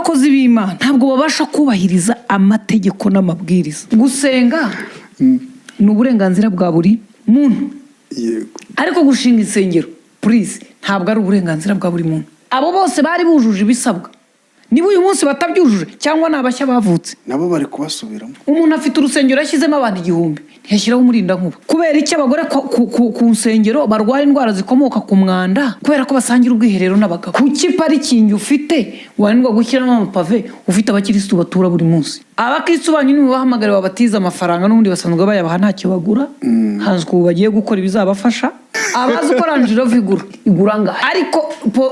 Abakozi b'Imana ntabwo babasha kubahiriza amategeko n'amabwiriza. Gusenga ni uburenganzira bwa buri muntu, ariko gushinga insengero, please, ntabwo ari uburenganzira bwa buri muntu. Abo bose bari bujuje ibisabwa, niba uyu munsi batabyujuje cyangwa ni abashya bavutse, nabo bari kubasubiramo. Umuntu afite urusengero yashyizemo abantu 1000, ntiyashyiraho umurindankuba. Kubera iki abagore ku nsengero barwara indwara zikomoka ku mwanda? Kubera ko basangira ubwiherero n'abagabo. Kuki parikingi ufite wananirwa gushyiramo amapave, ufite abakirisitu batura buri munsi? Abakirisitu banyu nimubahamagare babatize amafaranga, n'ubundi basanzwe bayabaha, ntacyo bagura. Hanzwe ubu bagiye gukora ibizabafasha. Abazi uko Range Rover igura, igura angahe? Ariko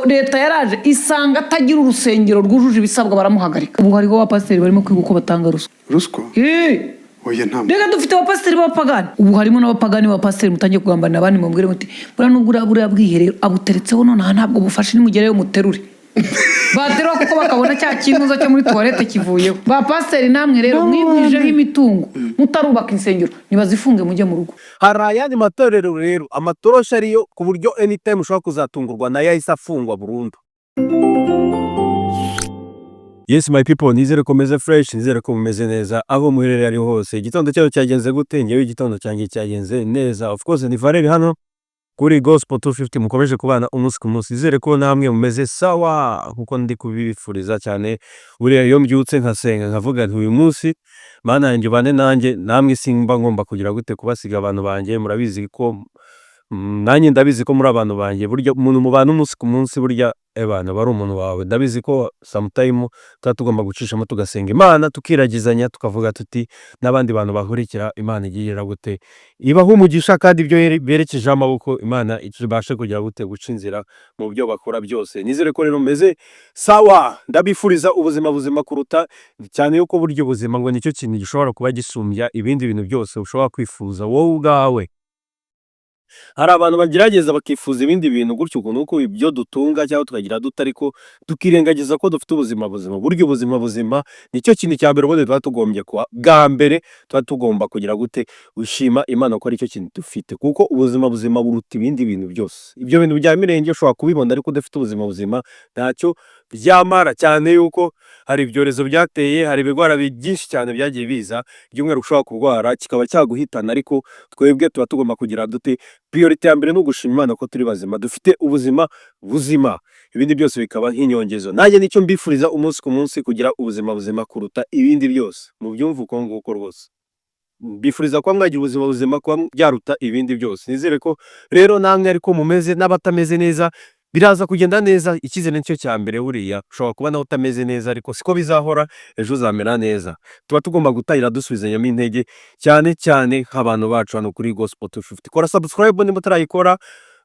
leta yaraje isanga atagira urusengero rwujuje ibisabwa, baramuhagarika. Ubu hariho abapasiteri barimo kwiga uko batanga ruswa. Ruswa? Eh. Oya, nta. Reka, dufite abapasiteri b'abapagani. Ubu harimo n'abapagani b'abapasiteri. Mutangiye kugambanira abandi, mubwire muti: "Buriya nubwo buriya bwiherero abuteretseho nonaha ntabwo bufashe, nimugereyo muterure." Baterura kuko bakabona cya kinuza cyo muri toilette kivuyeho. Ba pasiteri namwe rero mwigwijeho imitungo mutarubaka insengero, nibazifunge mujye mu rugo. Hari ayandi matorero rero amatoroshi ariyo, ku buryo anytime ushobora kuzatungurwa nayo ahise afungwa burundu. Yes, my people, nizere ko meze fresh, nizere ko mumeze neza aho muherereye ari hose. Igitondo cyayo cyagenze gute? Ngewe igitondo cyanjye cyagenze neza. Of course ni Valeri hano kuri Gospel 250, mukomeje kubana umunsi ku munsi. Nizere ko namwe mumeze sawa kuko ndi kubifuriza cyane. Buriya iyo mbyutse nkasenga nkavuga nti: "Uyu munsi Mana yanjye ubane nanjye", namwe simba ngomba kugira gute kubasiga. Abantu banjye, murabizi ko nanjye ndabizi ko muri abantu banjye. Burya umuntu mubana umunsi ku munsi, burya ebana aba ari umuntu wawe. Ndabizi ko sometime tuba tugomba gucishamo tugasenga Imana, tukiragizanya, tukavuga tuti n'abandi bantu bahurikira Imana igirira gute, ibaha umugisha, kandi ibyo berekejeho amaboko Imana ibashe kugira gute, guca inzira mu byo bakora byose. Nizere ko rero mumeze sawa. Ndabifuriza ubuzima buzima kuruta cyane yuko burya ubuzima ngo nicyo kintu gishobora kuba gisumbya ibindi bintu byose ushobora kwifuza wowe ubwawe. Hari abantu bagerageza bakifuza ibindi bintu gutyo ukuntu uko ibyo dutunga cyangwa tukagira dute, ariko tukirengagiza ko dufite ubuzima buzima. Burya ubuzima buzima nicyo kintu cya mbere ubundi tuba tugombye kuba bwa mbere, tuba tugomba kugira gute, gushima Imana ko aricyo kintu dufite, kuko ubuzima buzima buruta ibindi bintu byose. Ibyo bintu bya mirenge ushobora kubibona, ariko udafite ubuzima buzima ntacyo byamara, cyane yuko hari ibyorezo byateye, hari ibirwara byinshi cyane byagiye biza, by'umwihariko ushobora kurwara kikaba cyaguhitana. Ariko twebwe tuba tugomba kugira dute? Priorité ya mbere ni ugushima Imana ko turi bazima, dufite ubuzima buzima, ibindi byose bikaba nk'inyongezo. Nanjye nicyo mbifuriza umunsi ku munsi, kugira ubuzima buzima kuruta ibindi byose. Mubyumve uko nguko rwose. Mbifuriza kuba mwagira ubuzima buzima, kuba byaruta ibindi byose. Nizere ko rero namwe ariko mumeze, n'abatameze neza biraza kugenda neza. Icyizere nicyo cya mbere. Buriya ushobora kuba nawe utameze neza, ariko siko bizahora, ejo uzamera neza. Tuba tugomba gutangira dusubizanyamo intege, cyane cyane nk'abantu bacu hano kuri Gospel 250. Kora subscribe niba utarayikora,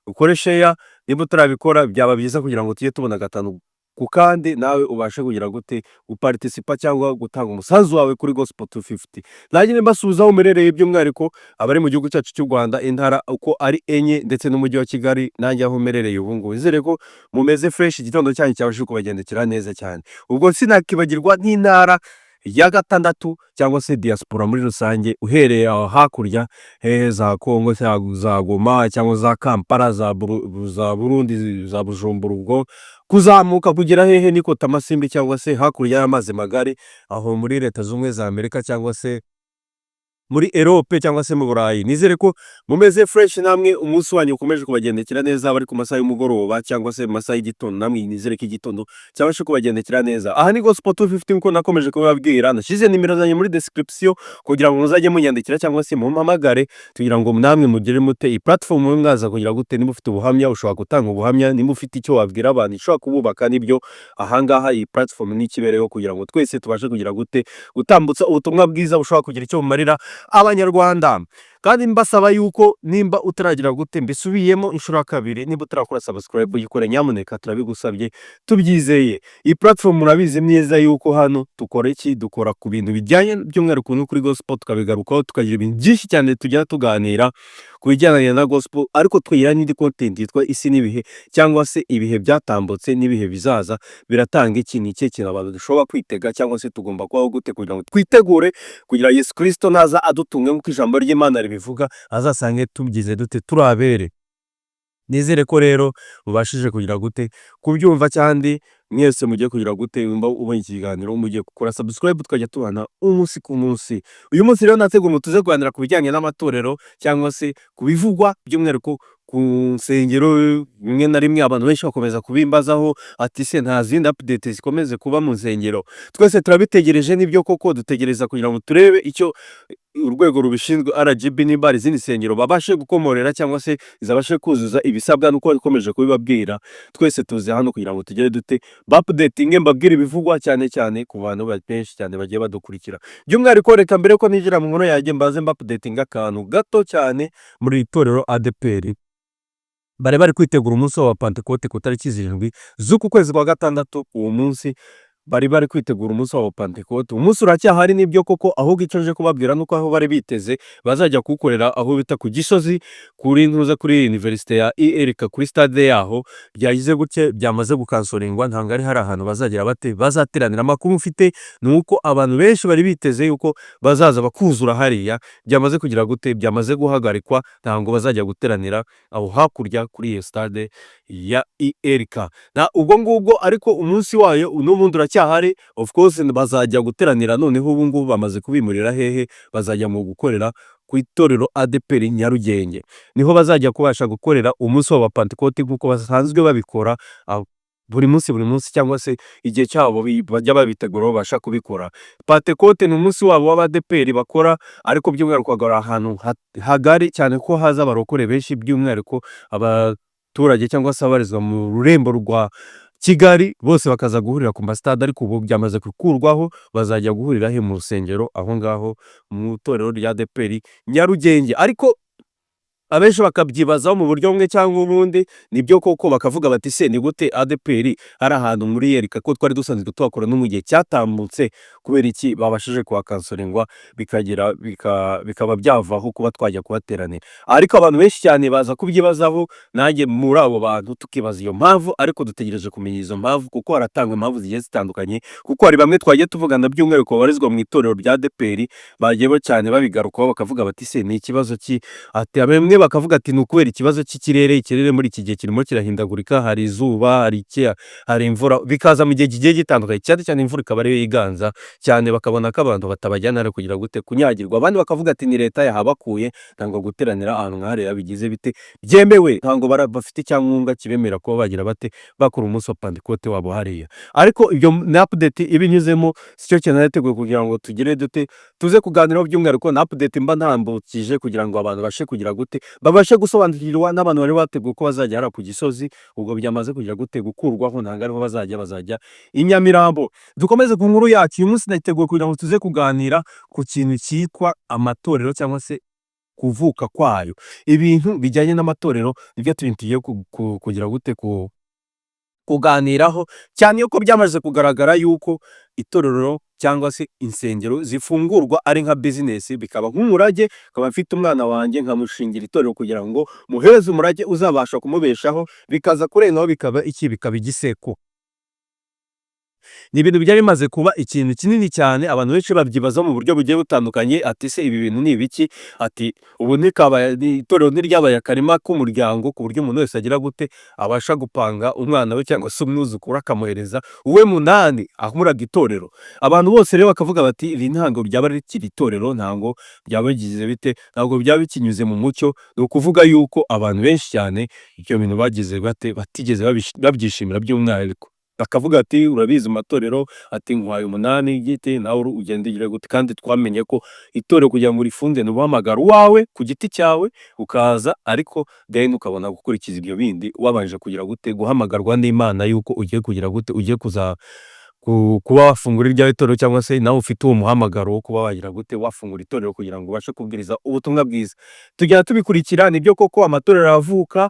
ukore share niba utarabikora. Byaba byiza kugira ngo tujye tubona gatanu ku kandi, nawe ubashe kugira gute, guparticipa cyangwa gutanga umusanzu wawe kuri Gospel 250. Nanjye mbasuhuza aho muherereye, by'umwihariko abari mu gihugu cyacu cy'u Rwanda, intara uko ari enye ndetse n'umujyi wa Kigali. Nanjye aho mperereye ubu ngubu, nizere ko mumeze fresh, igitondo cyanyu cyabashije kubagendekera neza cyane. Ubwo sinakibagirwa nk'intara ya gatandatu cyangwa se diaspora muri rusange, uhereye aho hakurya hehe, za Kongo cyangwa za Goma cyangwa za Kampala, za Burundi, za Bujumbura, ubwo kuzamuka kugera hehe, ni Kotamasimbi cyangwa se hakurya y'amazi magari aho muri Leta Zunze Ubumwe za Amerika cyangwa se muri Europe cyangwa se mu Burayi. Nizere ko mumeze fresh namwe, umunsi wanyu ukomeje kubagendekera neza. Abari ku masaha y'umugoroba cyangwa se mu masaha y'igitondo, namwe nizere ko igitondo cyabasha kubagendekera neza. Aha ni Gospel 250 nkuko nakomeje kubabwira. Nashyize nimero zanjye muri description kugira ngo muzajye munyandikira cyangwa se mumpamagare, kugira ngo namwe mugere mute iyi platform, mube mwaza kugira gute. Niba ufite ubuhamya, ushobora gutanga ubuhamya. Niba ufite icyo wabwira abantu ushobora kububaka, nibyo, ahangaha iyi platform ni ikibereho kugira ngo twese tubashe kugira gute, gutambutsa ubutumwa bwiza bushobora kugira icyo bumarira Abanyarwanda. Kandi mbasaba yuko nimba utaragira gute, mbisubiyemo inshuro ya kabiri, niba utarakora subscribe, uyikore nyamuneka, turabigusabye tubyizeye. Iyi platform murabizi neza yuko hano dukora iki? Dukora ku bintu bijyanye by'umwihariko no kuri gospel, tukabigarukaho, tukagira ibintu byinshi cyane tujya tuganira ku bijyanye na gospel, ariko tugira n'indi content yitwa Isi n'Ibihe, cyangwa se ibihe byatambutse n'ibihe bizaza biratanga iki, ni ikihe kintu abantu dushobora kwitega, cyangwa se tugomba kubaho gute kugira ngo twitegure kugira Yesu Kristo naza adutunge nk'uko ijambo ry'Imana ribivuga, azasange tugize dute, turi abere. Nizere ko rero mubashije kugira gute, kubyumva, kandi Mwese mugiye kugira gute, wumva ubonye iki kiganiro, mugiye gukora subscribe, tukajya tubana umunsi ku munsi. Uyu munsi rero nateguye ngo tuze kuganira ku bijyanye n'amatorero cyangwa se ku bivugwa by'umwihariko ku nsengero. Rimwe na rimwe abantu benshi bakomeza kubimbazaho ati: "Se nta zindi update zikomeze kuba mu nsengero?" Twese turabitegereje, nibyo koko dutegereza kugira ngo turebe icyo urwego rubishinzwe RGB, nimba hari izindi nsengero babashe gukomorera cyangwa se zabashe kuzuza ibisabwa. Nuko ikomeje kubibabwira, twese tuzi hano kugira ngo tugere dute ba updating, mbabwire ibivugwa cyane cyane ku bantu benshi cyane bagiye badukurikira. By'umwihariko, reka mbere ko ninjira mu nkuru yanjye mbaze mba updating akantu gato cyane. Muri iri torero ADEPR bari kwitegura umunsi wa Pantekote ku tariki 7 z'uku kwezi kwa gatandatu. Uwo munsi bari kwitegura umunsi wa Pantekote, umunsi uracyahari, nibyo koko. Ahubwo icyo nje kubabwira nuko aho bari biteze bazajya kuwukorera, aho bita ku Gisozi, kuri ntuza, kuri Université ya ULK, kuri stade yaho, byagize gutya byamaze gukansolingwa. Ntabwo ari hari ahantu bazagira bate bazateranira. Amakuru mfite ni uko abantu benshi bari biteze yuko bazaza bakuzura hariya, byamaze kugira gute, byamaze guhagarikwa. Ntabwo bazajya guteranira aho hakurya kuri iyo stade ya ULK na ubwo ngubwo, ariko umunsi wayo n'ubundi uracyahari. Of course bazajya guteranira noneho ubu ngubu bamaze kubimurira hehe? Bazajya mu gukorera ku itorero ADEPR Nyarugenge, niho bazajya kubasha gukorera umunsi wa Pantekote nk'uko basanzwe babikora buri munsi buri munsi, cyangwa se igihe cyabo bajya babitegura babasha kubikora. Pantekote ni umunsi wabo w'Abadeperi bakora, ariko by'umwihariko bagakora ahantu hagari cyane ko haza abarokore benshi, by'umwihariko abaturage cyangwa se ababarizwa mu rurembo rwa Kigali, bose bakaza guhurira ku masitade. Ariko ubu byamaze gukurwaho, bazajya guhurira he? Mu rusengero aho ngaho mu itorero rya ADEPR Nyarugenge. Ariko abenshi bakabyibazaho mu buryo bumwe cyangwa ubundi, nibyo koko, bakavuga bati: "Se ni gute ADEPR ari ahantu muri ULK, ko twari dusanzwe tuhakora no mu gihe cyatambutse, kubera iki babashije kuhakansoringwa bikagera bikaba byavaho kuba twajya kuhateranira?" Ariko abantu benshi cyane baza kubyibazaho, nanjye muri abo bantu tukibaza iyo mpamvu. Ariko dutegereje kumenya izo mpamvu, kuko haratangwa impamvu zigiye zitandukanye, kuko hari bamwe twagiye tuvugana by'umwihariko babarizwa mu itorero rya ADEPR bagiye cyane babigarukaho, bakavuga bati: "Se ni ikibazo ki?" Ati bamwe bakavuga ati: "Ni ukubera ikibazo cy'ikirere. Ikirere muri iki gihe kirimo kirahindagurika, hari izuba, hari iki, hari imvura, bikaza mu gihe kigiye gitandukanye, cyane cyane imvura ikaba ariyo yiganza cyane." Bakabona ko abantu batabajyana ari kugira gute, kunyagirwa. Abandi bakavuga ati: "Ni leta yahabakuye, ntabwo guteranira ahantu nk'hariya bigize bite byemewe, ntabwo bafite icyangombwa kibemerera kuba bagira bate bakora umunsi wa Pantekote wabo hariya." Ariko ibyo ni update iba inyuzemo, si cyo kintu nateguye kugira ngo tugire dute tuze kuganiraho. By'umwihariko na update mba ntambukije kugira ngo abantu babashe kugira gute, babashe gusobanukirwa, n'abantu bari bateguye ko bazajya hariya ku Gisozi, ubwo byamaze kugira gute, gukurwaho, ntabwo ariho bazajya, bazajya i Nyamirambo. Dukomeze ku nkuru yacu. Uyu munsi nateguye kugira ngo tuze kuganira ku kintu cyitwa amatorero cyangwa se kuvuka kwayo. Ibintu bijyanye n'amatorero nibyo tuntu tugiye kugira gute, kuganiraho cyane, yuko byamaze kugaragara yuko itorero cyangwa se insengero zifungurwa ari nka business, bikaba nk'umurage. Nkaba mfite umwana wanjye, nkamushingira itorero kugira ngo muhereze umurage uzabasha kumubeshaho, bikaza kurengaho bikaba iki, bikaba igiseko. Ni ibintu byari bimaze kuba ikintu kinini cyane, abantu benshi babyibazaho mu buryo bugiye butandukanye, ati: "Se ibi bintu ni ibiki?" Ati: "Ubu ntikabaye itorero ntiryabaye akarima k'umuryango, ku buryo umuntu wese agira gute, abasha gupanga umwana we cyangwa se umwuzukuru, akamuhereza uwe munani ahuraga itorero?" Abantu bose rero bakavuga bati: "Iri ntabwo ryaba rikiri itorero, ntabwo byaba bigize bite, ntabwo byaba bikinyuze mu mucyo." Ni ukuvuga yuko abantu benshi cyane ibyo bintu bagize bate, batigeze babyishimira. By'umwihariko bakavuga ati: "Urabizi mu matorero," ati, "nguhaye umunani giti, nawe ugende ugire gute." Kandi twamenye ko itorero kugira ngo urifunge ni uguhamagara uwawe ku giti cyawe ukaza, ariko then ukabona gukurikiza ibyo bindi wabanje kugira gute, guhamagarwa n'Imana yuko ugiye kugira gute, ugiye kuza kuba wafungura iryawe torero, cyangwa se nawe ufite uwo muhamagaro wo kuba wagira gute, wafungura itorero kugira ngo ubashe kubwiriza ubutumwa bwiza. Tugenda tubikurikira, nibyo koko amatorero aravuka,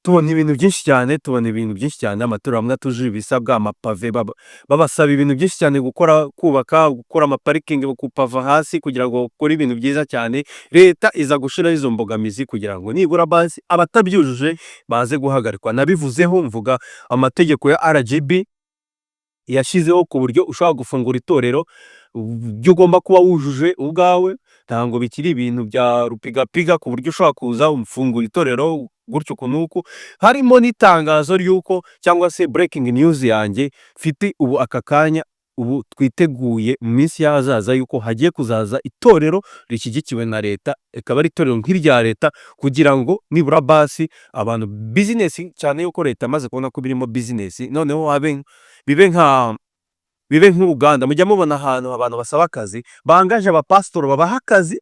tubona ibintu byinshi cyane, tubona ibintu byinshi cyane, amatorero amwe atujuje ibisabwa, amapave babasaba ibintu byinshi cyane gukora, kubaka, gukora amaparikingi, gupava hasi kugira ngo bakore ibintu byiza cyane. Leta iza gushiraho izo mbogamizi kugira ngo nibura basi abatabyujuje baze guhagarikwa. Nabivuzeho mvuga amategeko ya RGB yashyizeho ku buryo ushobora gufungura itorero, ibyo ugomba kuba wujuje ubwawe. Ntabwo bikiri ibintu bya rupigapiga ku buryo ushobora kuza ufungura itorero. Gutyo uku n'uku, harimo n'itangazo ry'uko, cyangwa se breaking news yanjye mfite ubu aka kanya, ubu twiteguye mu minsi y'ahazaza yuko hagiye kuzaza itorero rishyigikiwe na leta, rikaba ari itorero nk'irya leta, kugira ngo nibura basi abantu business, cyane yuko leta yamaze kubona ko birimo business, noneho habe bibe nk'uruganda. Mujya mubona ahantu abantu basaba akazi, bangaje abapasitori babaha akazi,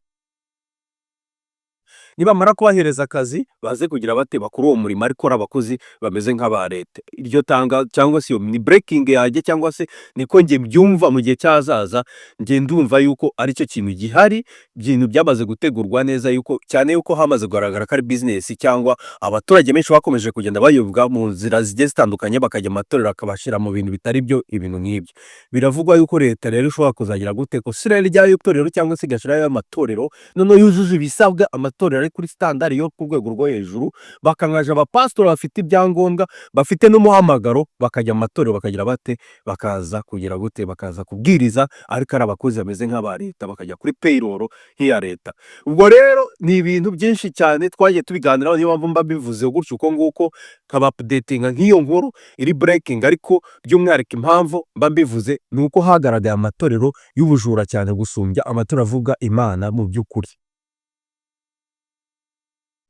nibamara kubahereza akazi baze kugira bate? Bakora uwo murimo, ariko ari abakozi bameze nk'aba leta. Iryo tanga cyangwa se iyo ni breaking yanjye, cyangwa se niko njye mbyumva. Mu gihe cy'ahazaza njye ndumva yuko aricyo kintu gihari, ibintu byamaze gutegurwa neza, yuko cyane yuko hamaze kugaragara ko ari business, cyangwa abaturage benshi bakomeje kugenda bayobwa mu nzira zigiye zitandukanye, bakajya mu matorero akabashyira mu bintu bitari byo, ibintu nk'ibyo. Biravugwa yuko leta rero ishobora kuzagira gute? Gushyiraho ryayo torero, cyangwa se igashyiraho amatorero noneho yujuje ibisabwa, amatorero ari kuri standard yo ku rwego rwo hejuru, bakangaje abapasitori bafite ibyangombwa, bafite n'umuhamagaro, bakajya mu matorero, bakagira bate? Bakaza kugira gute? Bakaza kubwiriza, ariko ari abakozi bameze nk'aba leta, bakajya kuri payroll nk'iya leta. Ubwo rero ni ibintu byinshi cyane twagiye tubiganiraho, niyo mpamvu mba mbivuze gutyo uko nguko, nkaba updatinga nk'iyo nkuru iri breaking. Ariko by'umwihariko impamvu mba mbivuze ni uko hagaragaye amatorero y'ubujura cyane gusumbya amatorero avuga Imana. Mu by'ukuri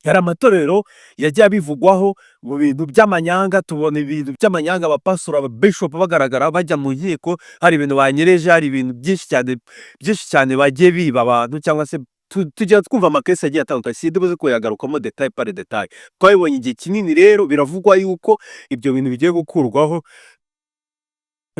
hari amatorero yagiye abivugwaho mu bintu by'amanyanga, tubona ibintu by'amanyanga, abapasitori, ababishopu bagaragara bajya mu nkiko, hari ibintu banyereje, hari ibintu byinshi cyane, byinshi cyane bagiye biba abantu, cyangwa se tujya twumva ama case agiye atandukanye, sindi buze kuyagarukamo détail par détail, twabibonye igihe kinini. Rero biravugwa yuko ibyo bintu bigiye gukurwaho,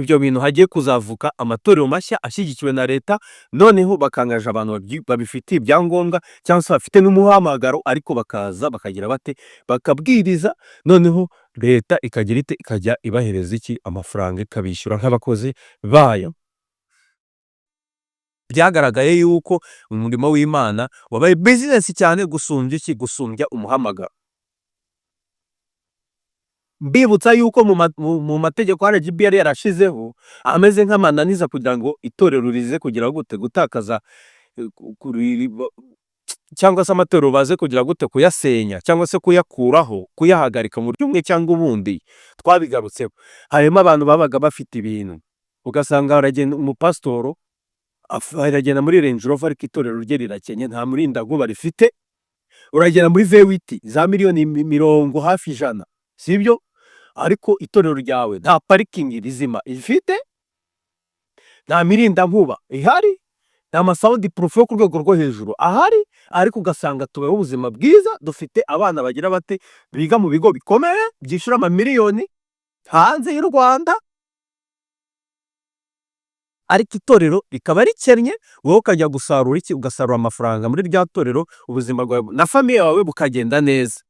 ibyo bintu hagiye kuzavuka amatorero mashya ashyigikiwe na leta, noneho bakangaje abantu babifitiye ibyangombwa cyangwa se bafite n'umuhamagaro, ariko bakaza bakagira bate? Bakabwiriza, noneho leta ikagira ite? Ikajya ibahereza iki? Amafaranga, ikabishyura nk'abakozi bayo. Byagaragaye yuko umurimo w'Imana wabaye business cyane gusumbya iki? Gusumbya umuhamagaro. Mbibutsa yuko mu mategeko RGB yari yarashizeho ameze nk'amananiza kugira ngo itorero rize kugira gute? Gutakaza cyangwa se amatorero baze kugira gute? Kuyasenya cyangwa se kuyakuraho, kuyahagarika mu buryo bumwe cyangwa ubundi. Twabigarutseho. Harimo abantu babaga bafite ibintu, ugasanga haragenda umupasitoro aragenda muri Range Rover, ariko itorero rye rirakenye, nta murindankuba rifite. Uragenda muri V8 za miliyoni mirongo hafi 100, sibyo? Ariko itorero ryawe nta parking rizima rifite, nta mirindankuba ihari, nta ma sound proof yo ku rwego rwo hejuru ahari, ariko ugasanga tubayeho ubuzima bwiza, dufite abana bagira bate? Biga mu bigo bikomeye byishyura amamiliyoni hanze y'u Rwanda, ariko itorero rikaba rikennye. Wowe ukajya gusarura iki? Ugasarura amafaranga muri rya torero, ubuzima bwawe na famille yawe bukagenda neza.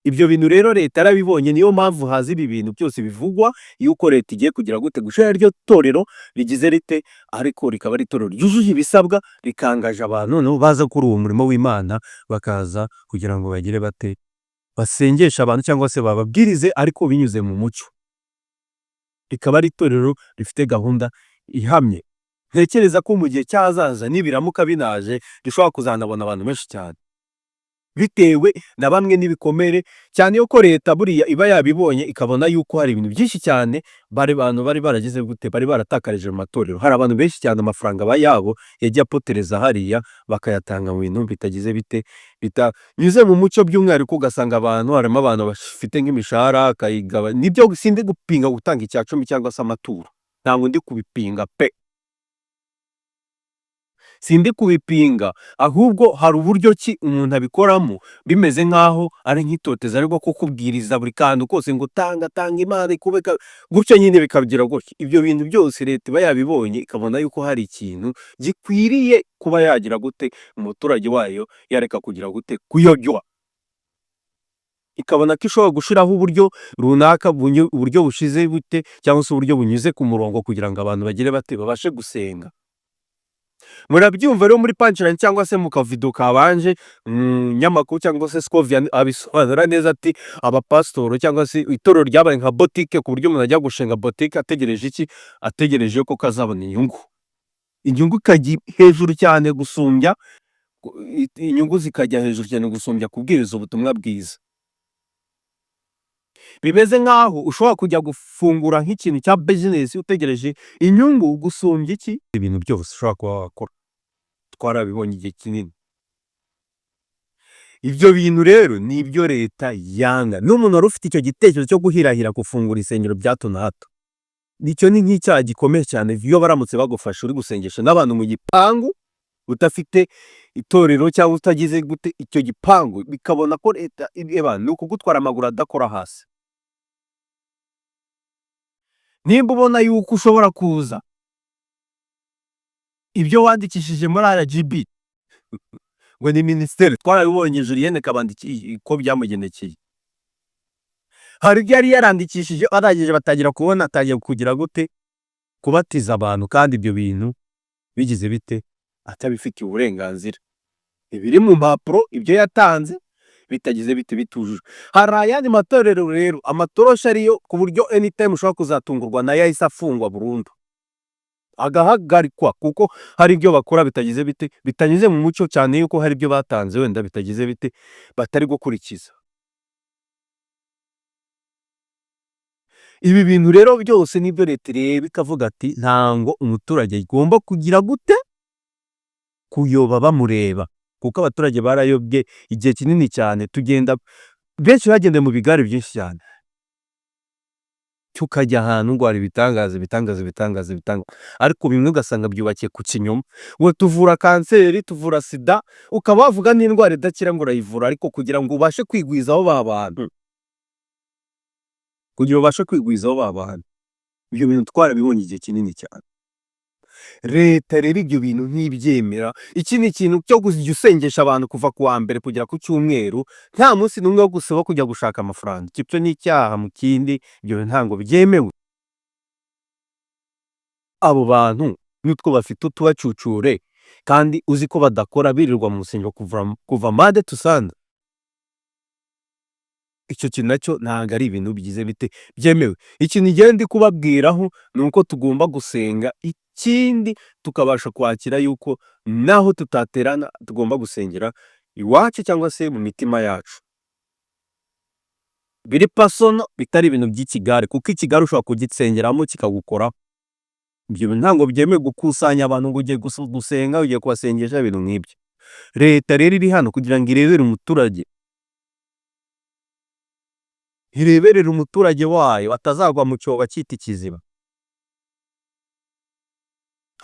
Ibyo bintu rero leta yarabibonye, niyo mpamvu haza ibi bintu byose bivugwa yuko leta igiye kugira gute? Gushyiraho iryo torero rigize rite? Ariko rikaba ari itorero ryujuje ibisabwa, rikangaje abantu, noneho baza kuri uwo murimo w'Imana, bakaza kugira ngo bagire bate? Basengeshe abantu cyangwa se bababwirize, ariko binyuze mu mucyo. Rikaba ari itorero rifite gahunda ihamye. Ntekereza ko mu gihe cy'ahazaza, nibiramuka binaje, rishobora kuzanabona abantu benshi cyane, bitewe na bamwe n'ibikomere, cyane yuko leta buriya iba yabibonye, ikabona yuko hari ibintu byinshi cyane bari bantu bari baragize gute? Bari baratakarije mu matorero. Hari abantu benshi cyane amafaranga aba yabo yagiye apotereza hariya, bakayatanga mu bintu bitagize bite? Bitanyuze mu mucyo. By'umwihariko ugasanga abantu, harimo abantu bafite nk'imishahara akayigaba. Nibyo, sindi gupinga gutanga icya cumi cyangwa se amaturo, ntabwo ndi kubipinga pe, sindi kubipinga, ahubwo hari uburyo ki umuntu abikoramo bimeze nk'aho ari nk'itoteza, ariko kukubwiriza buri kantu kose ngo tanga, tanga, Imana ikube gutyo nyine, bikagira gutyo. Ibyo bintu byose leta iba yabibonye, ikabona yuko hari ikintu gikwiriye kuba yagira gute? Umuturage wayo yareka kugira gute? Kuyobywa. Ikabona ko ishobora gushyiraho uburyo runaka, uburyo bushize bute, cyangwa se uburyo bunyuze ku murongo, kugira ngo abantu bagire bate? Babashe gusenga. Murabyumva rero muri punchline cyangwa se mu kavido kabanje, umunyamakuru cyangwa se Scovia abisobanura neza, ati abapasitoro cyangwa se itorero ryabaye nka botike, ku buryo umuntu ajya gushinga botike ategereje iki? Ategereje ko kazabona inyungu, inyungu ikajya hejuru cyane gusumbya, inyungu zikajya hejuru cyane gusumbya kubwiriza ubutumwa bwiza. Bimeze nk'aho ushobora kujya gufungura nk'ikintu cya business utegereje inyungu gusumbya iki? Ibintu byose ushobora kuba wakora. Twarabibonye igihe kinini. Ibyo bintu rero ni ibyo leta yanga. N'umuntu wari ufite icyo gitekerezo cyo guhirahira gufungura insengero bya hato na hato, icyo ni nk'icyaha gikomeye cyane iyo baramutse bagufashe uri gusengesha n'abantu mu gipangu, udafite itorero cyangwa utagize gute icyo gipangu, bikabona ko leta ni ukugutwara amaguru adakora hasi. Nimba ubona yuko ushobora kuza ibyo wandikishije muri RGB ngo ni minisiteri, twarabibonye Julienne Kabanda ko byamugendekeye. Hari ibyo yari yarandikishije, arangije batangira kubona atangiye kugira gute? Kubatiza abantu, kandi ibyo bintu bigize bite? Atabifitiye uburenganzira. Ibiri mu mpapuro, ibyo yatanze bitagize bite? Bitujujwe. Hari ayandi matorero rero amatoroshi ariyo, ku buryo anytime ushobora kuzatungurwa nayo yahise afungwa burundu, agahagarikwa, kuko hari ibyo bakora bitagize bite? Bitanyuze mu mucyo, cyane yuko hari ibyo batanze wenda bitagize bite? Batari gukurikiza. Ibi bintu rero byose nibyo leta ireba ikavuga ati ntango umuturage agomba kugira gute? Kuyoba bamureba, kuko abaturage barayobye igihe kinini cyane. Tugenda benshi bagendeye mu bigare byinshi cyane, tukajya ahantu ngo hari ibitangaza, ibitangaza, ibitangaza, ibitangaza, ariko bimwe ugasanga byubakiye ku kinyoma, ngo tuvura kanseri, tuvura sida, ukaba wavuga n'indwara idakira ngo urayivura, ariko kugira ngo ubashe kwigwizaho ba bantu, kugira ubashe kwigwizaho ba bantu. Ibyo bintu twarabibonye igihe kinini cyane. Leta rero ibyo bintu ntibyemera. Iki ni ikintu cyo kujya usengesha abantu kuva ku wa mbere kugera ku cyumweru, nta munsi n'umwe wo gusaba kujya gushaka amafaranga. Icyo ni icyaha mu kindi, ibyo bintu ntabwo byemewe. Abo bantu nutwo bafite utubacucure, kandi uzi ko badakora, birirwa mu rusengero kuva Monday to Sunday. Icyo kintu nacyo ntabwo ari ibintu bigize bite? Byemewe. Ikintu ngewe ndi kubabwiraho ni uko tugomba gusenga, ikindi tukabasha kwakira yuko naho tutaterana tugomba gusengera iwacu cyangwa se mu mitima yacu. Biri personal, bitari ibintu by'ikigare, kuko ikigare ushobora kugisengeramo kikagukoraho. Ibyo bintu ntabwo byemewe, gukusanya abantu ngo ugiye gusenga, ugiye kubasengesha, ibintu nk'ibyo. Leta rero iri hano kugira ngo irebere umuturage, ireberere umuturage wayo atazagwa mu cyobo akita ikiziba.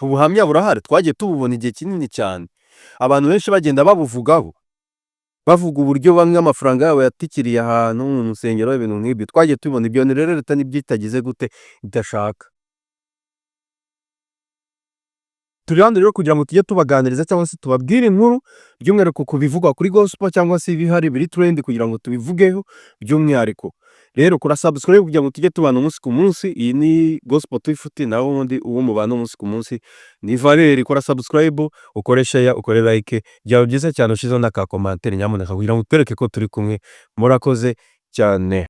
Ubuhamya burahari, twagiye tububona igihe kinini cyane. Abantu benshi bagenda babuvugaho, bavuga uburyo bamwe amafaranga yabo yatikiriye ahantu mu rusengero, ibintu nk'ibyo. Twagiye tubibona ibyo bintu. Rero leta nibyo itagize gute? Idashaka. Turi hano rero kugira ngo tujye tubaganiriza cyangwa se tubabwire inkuru, by'umwihariko ku bivugwa kuri gospel cyangwa se ibihari biri trend, kugira ngo tubivugeho by'umwihariko. Rero kora subscribe kugira ngo tujye tubana umunsi ku munsi. Iyi ni Gospel 250, naho ubundi uwo mubana umunsi ku munsi ni Valeri. Kora subscribe, ukore share, ukore like, byaba byiza cyane ushizeho n'aka commentaire nyamuneka, kugira ngo twereke ko turi kumwe. Murakoze cyane.